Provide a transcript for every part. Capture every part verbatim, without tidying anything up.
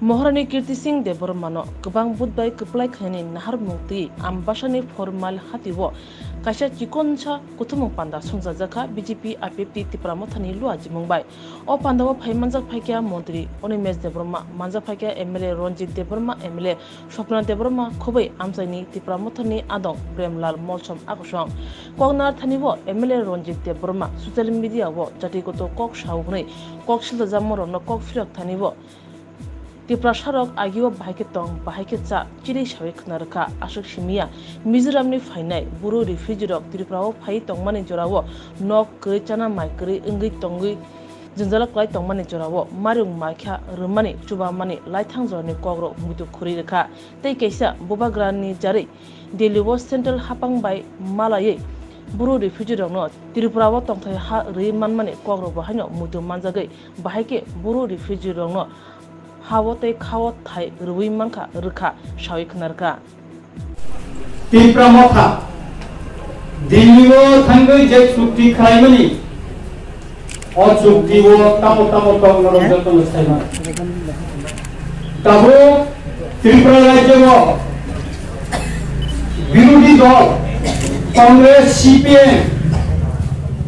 Maharani Kirti Singh Debbarmano kwbang vote bai kwplai khlainani naharmung twi Ambasani four mile hatio kaisa chikonsa kuthumung panda songchajakha B J P I P F T Tipra Mothani luajimung bai. O pandao phai manjak phaikha Montri Animesh Debbarma, manjak phaikha M L A Ranjit Debbarma, M L A Swapna Debbarma, khobwi amchaini Tipra Mothani adong Premlal Molsom Akosong. Kok narthani bo M L A Ranjit Debbarma social media o jatigoto kok sao hwnwi kok siljak jammorokno kok phirok thani bo Tiprasarok agio bahai khe tong, bahai khe cha, chiri sawi khna rwkha. Aswk simiya, Mizoramni phainai buru refugee rok Tripura o phai tongmani jorao nok kwrwi chana mai kwrwi wngwi tongwi jwngjalo kwlai tongmani jorao marung maikha rwmani chubamani laithang jorani kokrok muitu khurwi rwkha. Tei kaisa bubagrani jarwi Delhi o central hapang bai malaiwi buru refugee rokno Tripura o tongthai ha rwi manmani kokrok bo haino muitu manjagwi bahai khe buru refugee rokno ha-o tei kha-o thai rwui mankha rwkha saui khna rwkha. Tipra Motha Delhi o thangwi je chukti khlaimani, o chukti o tamo tamo tong norok jotono saimano. Tabuk Tripura rajyo o birodhi dol Congress, C P M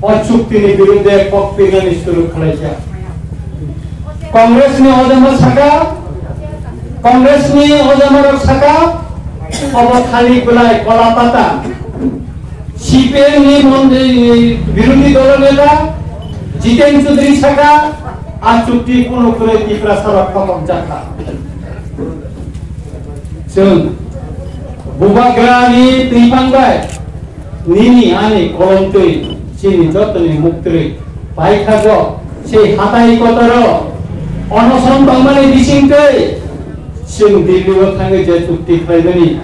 o chukti ni birudhe kok pirnani suru khlaijak. Congress ni ojama saka, Congress ni ojamarok saka, obo thani belai kola pata. C P M ni mon-, ni birodhi dolo neta Jiten Chaudhary saka, a chukti kuno kwrwi Tiprasarok khokok jakha. Chwng bubagra ni twi phang bai nini ani kolom twi chini jotoni muktrwi paikhago sei hatai kotoro onoson tongmani bisingtwi chwng Delhi o thangwi je chukti khlaimani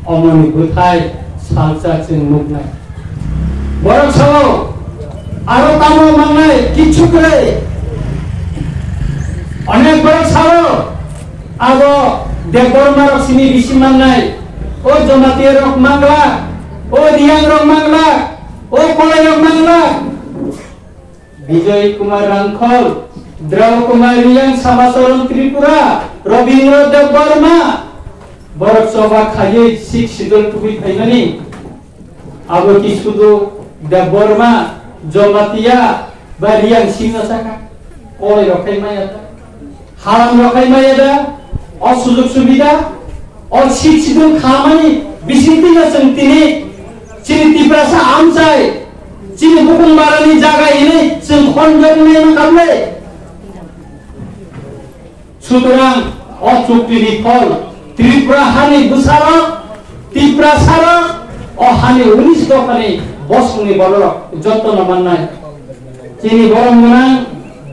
omoni bwthai salsa chwng nuknai. Borok sao aro tamo mangnai kichu kwrwi. Onek borok sao abo Debbarma rok sini bisi mangnai. O Jamatia rok mangla, o Riang rok mangla, o Kolai rok mangla. Bijoy Kumar Rangkhol, Drau Kumar Riang, Samacharan Tripura, Robindra Debbarma, borok choba khaiwi six schedule tubui phaimani. Abo ki sudu Debbarma, Jamatia, ba Riang Singh no saka, kolai rok khai maya da, haram rok khai maya da, o sujug subida, o six schedule khamani bisingtwi no chwng tini chini Tiprasa amchai, chini bukung barani jaga hinwi chwng khonjak nai mankha ble. Sutorang o chukti ni phol Tripura hani bwsarok, Tiprasarok, o hani unis dophani bosongni bororok jotono mannai. Chini borom gwnang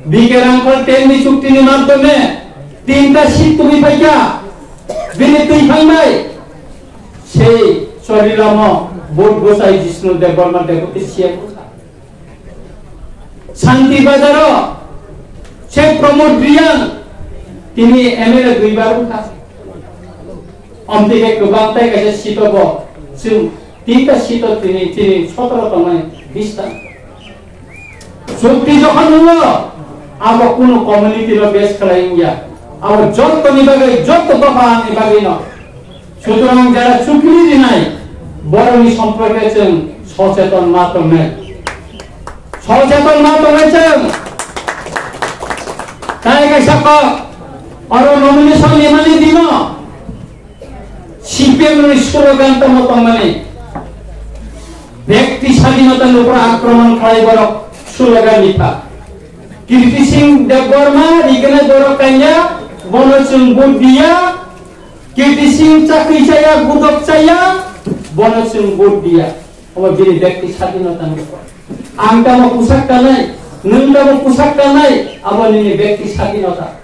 B K Rangkhol ten ni chukti ni madhyome tinta seat tubui phaikha, bini twi phang bai sei Chorilamo vote bwsai Jishnu Debbarma deputy C M. Santi Bazaro se Pramod Reang tini M L A duibar wngkha. Amtwi khe kwbang tai kaisa seat o bo chwng tinta seat o tini, tini sotoro tongnai bista. Chukti jokhon wngo, abo kunu community no base khlai wngya. Abo jottoni bagwi, jotto dopha ni bagwi no. Sutorang jara chukri rinai, borokni somporke chwng socheton ma tongnai. Socheton ma tongnai chwng. Tai kaisa kok, oro nomination nimani dino C P M ni slogan tamo tongmani. Bekti sadinota ni upor akromon khlai borok slogan ni pha. Kirti Singh Debbarma, rignai borok kanya, bono chwng vote diya, Kirti Singh chakri chaya, gudok chaya, bono chwng vote diya. Omo bini bekti sadinota ni. Ang tamo pusak kanai, nwng tamo pusak kanai, abo nini bekti sadinota.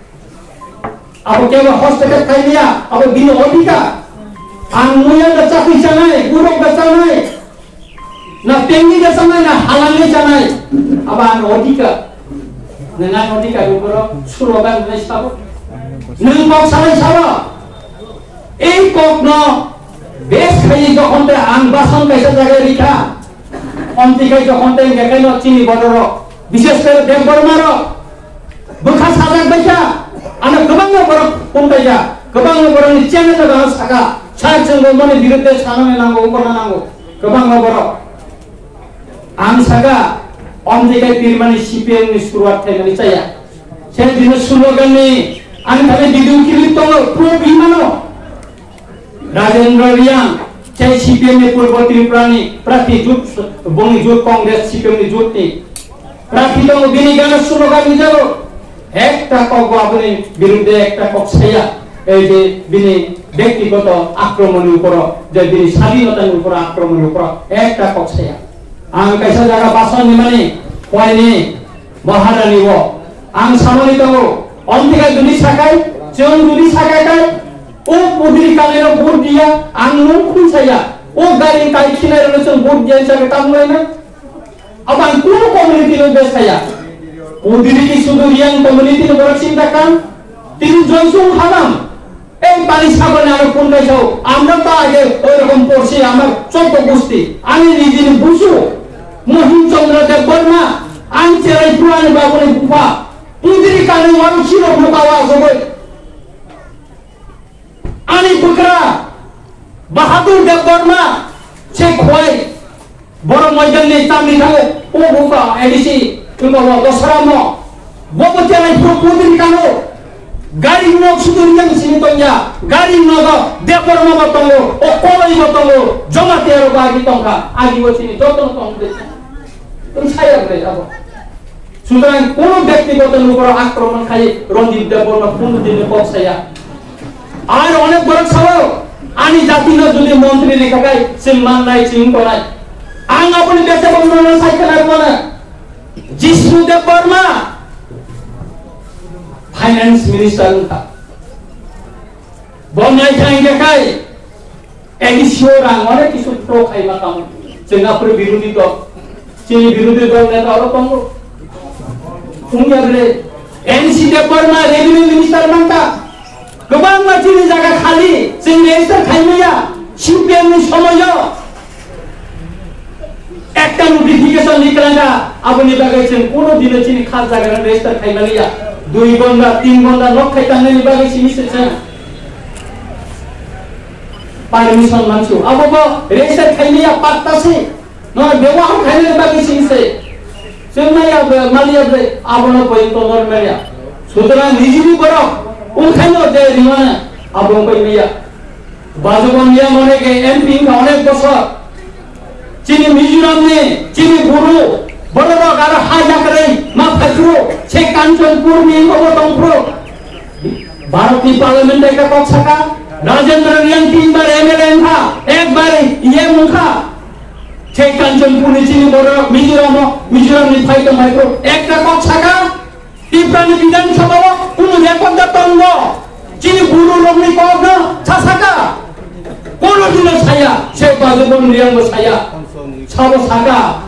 Abo kebo hostile khailiya, abo bini odhikar. Ang muya da chakri chanai, gudok da chanai. Na tengwi da chanai, na halangwi chanai. Abo ani odhikar. Nwng ani odhikar ni uporo slogan rwnai sabo. Nwng kok salai sabo. Ei kokno base khai jokhon tei ang bason kaisa jaga rikha. Omtwi khai jokhon tei hwnkhe khaino chini bororok, bishes kore Debbarma rok bwkha sajak baikha. Ano kwbangma borok phone paikha, kwbangma borokni channel o ang saka, sir, chwng bo mani birudde sanani nango, wngkha nango, kwbangma borok. Ang saka, omtwi khe pirmani C P M ni suruat khaimani chaya. Se dino slogan ni, ang thani video clip tongo, proof imano. Rajendra Reang, chai C P M ni Purbo Tripura ni prarthi jut, boni jut Congress C P M ni jut ni prarthi tongo, bini gana slogan ni jago. Ekta kok bo aboni birudde ekta kok saya. Ei je bini bektigoto akromon ni uporo, je bini sadhinota ni uporo akromon ni uporo ekta kok saya. Ang kaisa jaga bason ni mani, poini Maharani o. Ang samani tongo, omtwi khe duni sakai, chwng duni sakai kai, O pudiri kanai rok vote diya, ang nung khun saya. O gari kai khinai rok chwng vote diya, chwng tam lai na. Abo ang kuno community no bes saya. Pudiri ki sudu Reang community no borok sinta kan. Tini Joysing Hadam. Ei pani sabani aro phone kai sao. Amra ta age oi rokom porsi amar chotto gusti. Ani nijini busu. Mohim Chandra Debbarma. Ang cherai purani babuni bupha. Pudiri kanai waro sirok no bawa asogoi. Ani bwkra Bahadur Debbarma se khwlai borok moidan ni tamni thango, o buka A D C tuma bo bosaramo bo bo chelai phuru pudri kano gari nok sudur yang sini tongya, gari nogo Debbarma bo tongo, o koloi bo tongo, Jamatia rok agi tongkha, agi bo sini joto no tong de. Tong saya bre abo. Sutrang kono bektigoto ni uporo akromon khai Ranjit Debbarma kono din ni kok saya. Ar onek borok sao, ani jati no jodi montri rikha khai, chwng mannai, chwng tongnai. Ang aboni bese bo nono sai khna rwmano. Jishnu Debbarma, finance minister wngkha. Bo nai thang khe khai, A D C o rang onek kisu pro khai ma tamo. Chwng aphuru birodhi dol. Chini birodhi dol neta oro tongo. Wngya bre. N C Debbarma revenue minister mangka. Kwbangma chini jaga khali, chwng register khai maya. C P M ni somoyo. Ekta notification ni kwlangkha, aboni bagwi chwng kono dino chini khas jaga no register khai maliya. Dui gonda, tin gonda nok khai tangnani bagwi simi se chwng permission mansu. Abo bo register khai maliya, patta se. No, bewahar khai nani bagwi simi se. Chwng maya, maliya bre, abono pointo nor maya. Sutrang nijini borok, ungkhaino je rimana, abo pai maya. Bajubon Reang onek M P wngkha onek bosor. Chini Mizoram ni, chini Bru, bororok aro ha yakarwi ma phaiphru, se Kanchanpur ni obo tongphru. Bharat ni Parliament ekta kok saka, Rajendra Reang tinbar M L A wngkha, ekbar E M wngkha. Se Kanchanpur ni chini bororok Mizoram o, Mizoram ni phai tong phaiphru, ekta kok saka, Tripura ni Bidhan Sabha o kunu record da tongo? Chini Bru rokni kok no sa saka? Kono dino saya, se Bajubon Reang bo saya. Sabo saka?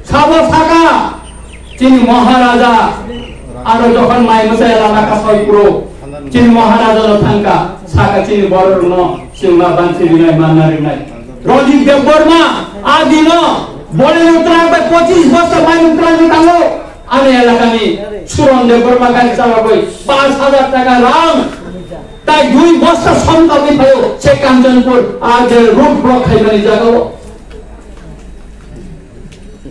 Sabo saka? Chini Maharaja aro jokhon mai mwsai lama kasoi puro, chini Maharaja no thangka, saka chini borok no chwngma bansi rinai manna rinai. Ranjit Debbarma, a dino, Bolero truck bai pochis bosta mairum truck ni tango. Ani elakani Suron Debbarma gari chalogwi paanch hajar taka rang. Tai dui bosta som tangwi phaio, se Kanchanpur, a je road block khaimani jagao.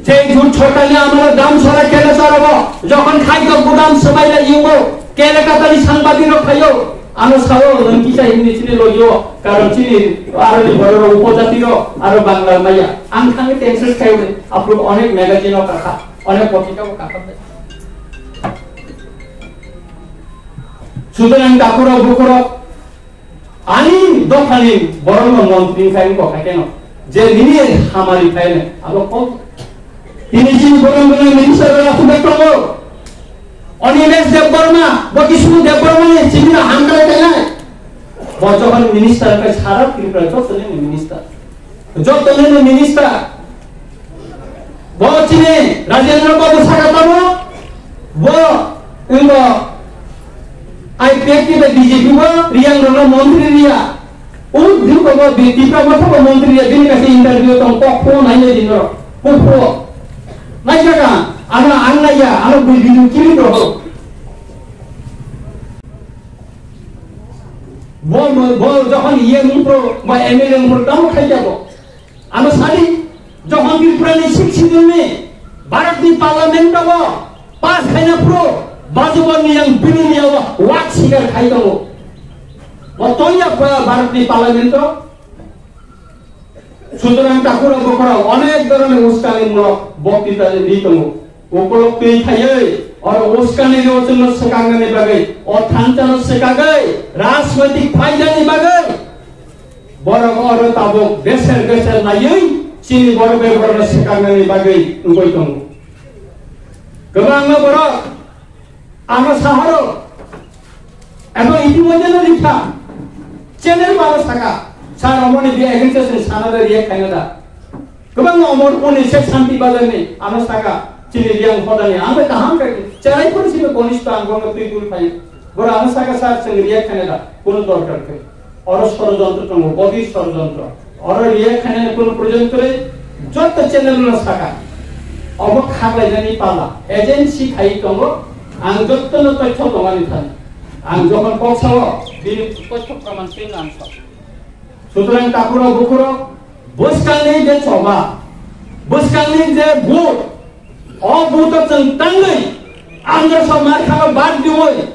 Je jut sorkarni amalo dam sara kela sarabo, jokhon khaito gudam swbaila yungo, Kolkatani sangbadirok phaio, ano sao nwng kisa Hindi chini logio, karon chini aroni bororok upojatiro aro Bangla maya. Ang thangwi tenses khaio, aphuru onek magazine o kakha, onek potrika o kakha. Sutrang takhurok bukhurok, ani dophani borokno montri khai wngkha keno, je nini hamari phaino abo kok. Tini chini borok borok minister rok aswk tongo. Animesh Debbarma, bo Kishore Debbarma ni chini hamkrai kainai. Bo jokhon minister khai sara Tripura joto ni minister. Joto nini minister. Bo chini Rajendra Babu saka tamo. Bo wngbo I P F T bai B J P bo Reang rokno montri riya. O dil ko bo Tipra motha bo montri riya. Bini kaisa interview tong kok pho nai nai dino. Kok pho. Nai jaga. Ano ang nai ya. Ano bui bini kiri rok. Bo, bo, bo jokhon E M wngphru ba M L A wngphru tamo khaikya bo. Ano sadi, jokhon Tripura ni Sixth Schedule ni Bharat ni Parliament o bo pass khaina phru, Bajabon ni yang bini ni abo wak sikar khai tongo. Bo tongya Bharat ni Parliament o. Sutorang takhurok bukhurok onek dhoroner uskanimulok boktita ri tongo. Ukolok twi khaiwi oro uskanirok chwngno swkangnani bagwi, o thansa no swkagwi, rajnoitik phaidani bagwi borok oro tabuk beser beser naiwi chini borok bai borokno swkangnani bagwi wngwi tongo. Kwbangma borok ano sahoro, ebong itimodhye no rikha, channel baro saka, sir, omoni bini against o chwng sana da, react khaina da. Kwbangma Omorpur ni se Shanti Bazar ni ano saka, chini Reang hoda ni, ang bai kaham khe cherai phuru simi konista ang bono twi twi phai. Boro ano saka, sir, chwng react khaina da, kuno dorkar khe. Oro sorojontro tongo, gobir sorojontro. Oro react khainani kuno proyojon kwrwi, joto channel no saka. Obo khaklainani pala, agency khai tongo, ang jotono toithok tongani thani. Ang jokhon kok sao, bini toithok praman twi ang sao. Sutorang takhurok bukhurok, bwskangni je choba, bwskangni je vote, o vote o chwng tangwi, ang joto mar khaba bad diwi,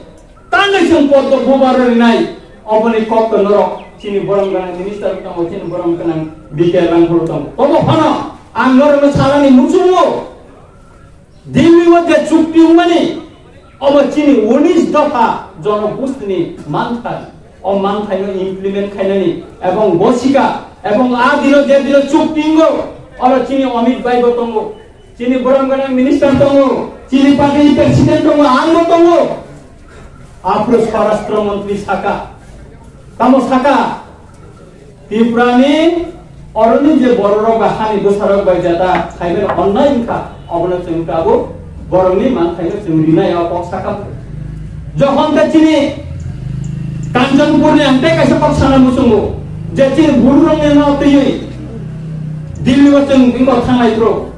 tangwi chwng poddo bubar rinai, oboni kok to norok, chini borom gwnang minister tongo, chini borom gwnang B K Rangkhol tongo. Obo phano ang norokno salani muchungo, Delhi o je chukti wngmani, obo chini unis dopha jonogostini manthai, o manthaino implement khainani, ebong bosika, ebong a dino je dino chukti wngo, oro chini Amit bhai bo tongo. Chini borom gwnang minister tongo, chini party ni president tongo, ang bo tongo. Aphuru swarashtra montri saka, tamo saka, Tripura ni oroni je bororok ba hani bwsarok bai jata khaiben onnai wngkha, obono chwng tabuk borokni manthaino chwng rinai o kok saka. Jokhon khe chini Kanchanpur ni ang tei kaisa kok sana muchungo, je chini bururokni no twiwi Delhi o chwng bini kok thanglai phuru.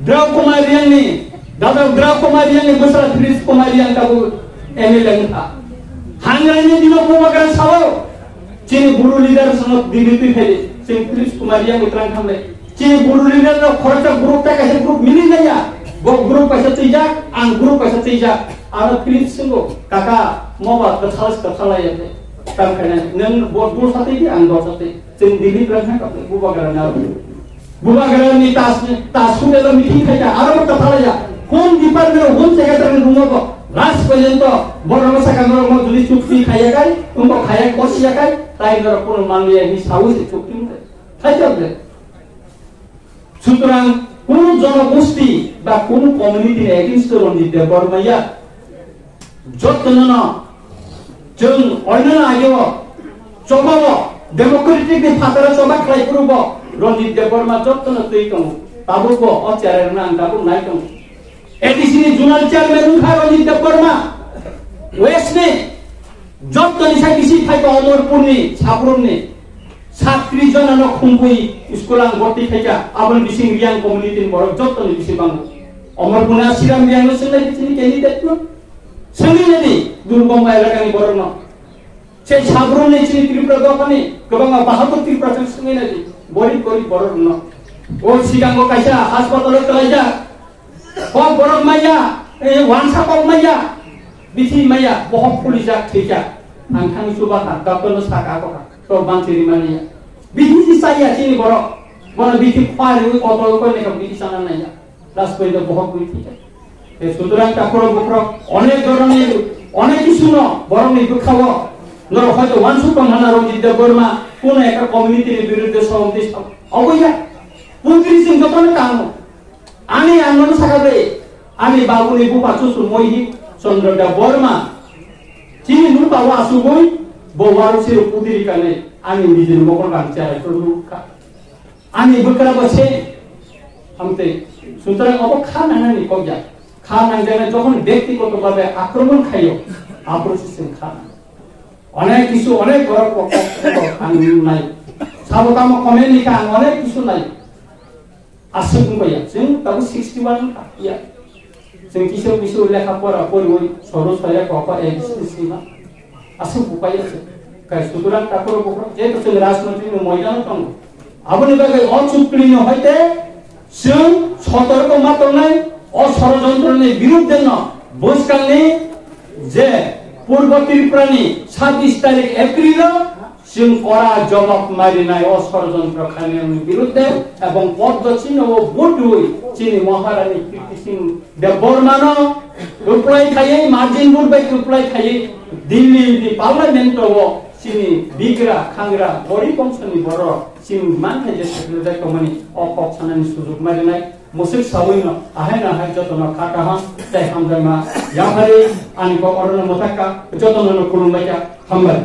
Drao Kumar Reang ni, Dada Drao Kumar Reang ni bwsla Philip Kumar Reang tabuk M L A wngkha. Hangraini dino bubagra sao, chini buru leader sono dini twi phai, chini Philip Kumar Reang ni twlang thangle. Chini buru leader no khoroksa group ta kaisa group mili naya. Bo group kaisa twijak, ang group kaisa twijak. Ano Philip swngo, kaka, mo ba kwthal kwthal ya de. Tang khaina, nwng bo dul sa twi di, ang dol sa twi. Chini dini twlang thang bubagra na. Bubagra ni tas, tas hotel o meeting khaikha, aro bo kwthalaiya. Home department o home secretary ni room o bo last porjonto borok no saka norok no jodi chukti khaiya kai, wngbo khaiya kosiya kai, tai norok kuno manliya hi sawi se chukti wngkha. Khaikha ble. Sutrang kuno jonogosti ba kuno community ni against o Ranjit Debbarma ya. Jotono no chwng oinano ageo chobao democratic ni phataro choba khlai phuru bo Ranjit Debbarma jotono twi tongo. Tabuk bo o chair rwna ang tabuk nai tongo. A D C ni zonal chairman wngkha Ranjit Debbarma. West ni jotoni sai bisi phai tongo Omorpur ni Sabrum ni. Satris jona no khumui school ang borti khaikha, aboni bising Reang community ni borok joto ni bising bango. Omorpur ni Asiram Reang no swngnai chini candidate no. Swngwi nadi Durbomba elaka ni borok no. Se Sabrum ni chini Tripura dopha ni kwbangma Bahadur Tripura chwng swngwi nadi. Gorib gorib borok no. O sikango kaisa hospital o kwlaijak. Kok borok maya, eh, wansa kok maya, bithi maya, bohok phulijak thwijak. Ang thangwi chuba kha, doctor no saka kha, to bansi rimani ya. Bithi si saya chini borok, bono bithi khwa riwi kotol koi lekha bithi sana naya. Last point o bohok bui thwijak. Eh, sutrang takhurok bukhurok, onek dhoroner, onek kisu no borok ni bwkha o. Norok hoito wansuk tong hana Ranjit Debbarma, kuno ekta community ni birudde somti sa-, obo ya. Puntri sing jotono kamo. Ani ang nono saka de, ani babuni bupha chuchu Mohi Chandra Debbarma. Chini nukha o asugwi, bo waro siro putiri kanai, ani nijini mokol rang chara to nukha. Ani bwkra bo se, hamte, sutrang obo kha nangnani kokya. Kha nangjana jokhon byaktigoto bhabe akromon khayo, aphuru se chwng kha. Onek kisu, onek borok kok, kok, kok ang nai. Sabo tamo comment likha ang onek kisu nai. Aswk wngkha ya, chwng tabuk sixty one wngkha ya. Chwng kisa kisa lekha pora poriwi soro soya kokma A B C D sima. Aswk buphai ya chwng. Kai suturan takhoro bukhoro jeto chwng rajnoitik ni moidano tongo. Aboni bagwi o chukli no hoite chwng sotorko ma tongnai, o sorojontro ni birudde no bwskangni je Purbo Tripura ni sabbish tarik April o chwng kora jobab marinai o sorojontro khainani birudde ebong poddo chini o vote rwi chini Maharani Kirti Singh Debbarmano reply khaiwi, margin vote bai reply khaiwi, Delhi ni parliament o chini bigra, khangra, gorib bongsoni borok chini manthai je sekrejak tongmani o kok sanani sujuk marinai. Musuk sawino, ahai no hai jotono kha kaham, tei hamjakma yaphari, ani kok orono mwthakha, jotono no khulumbaikha, hambai.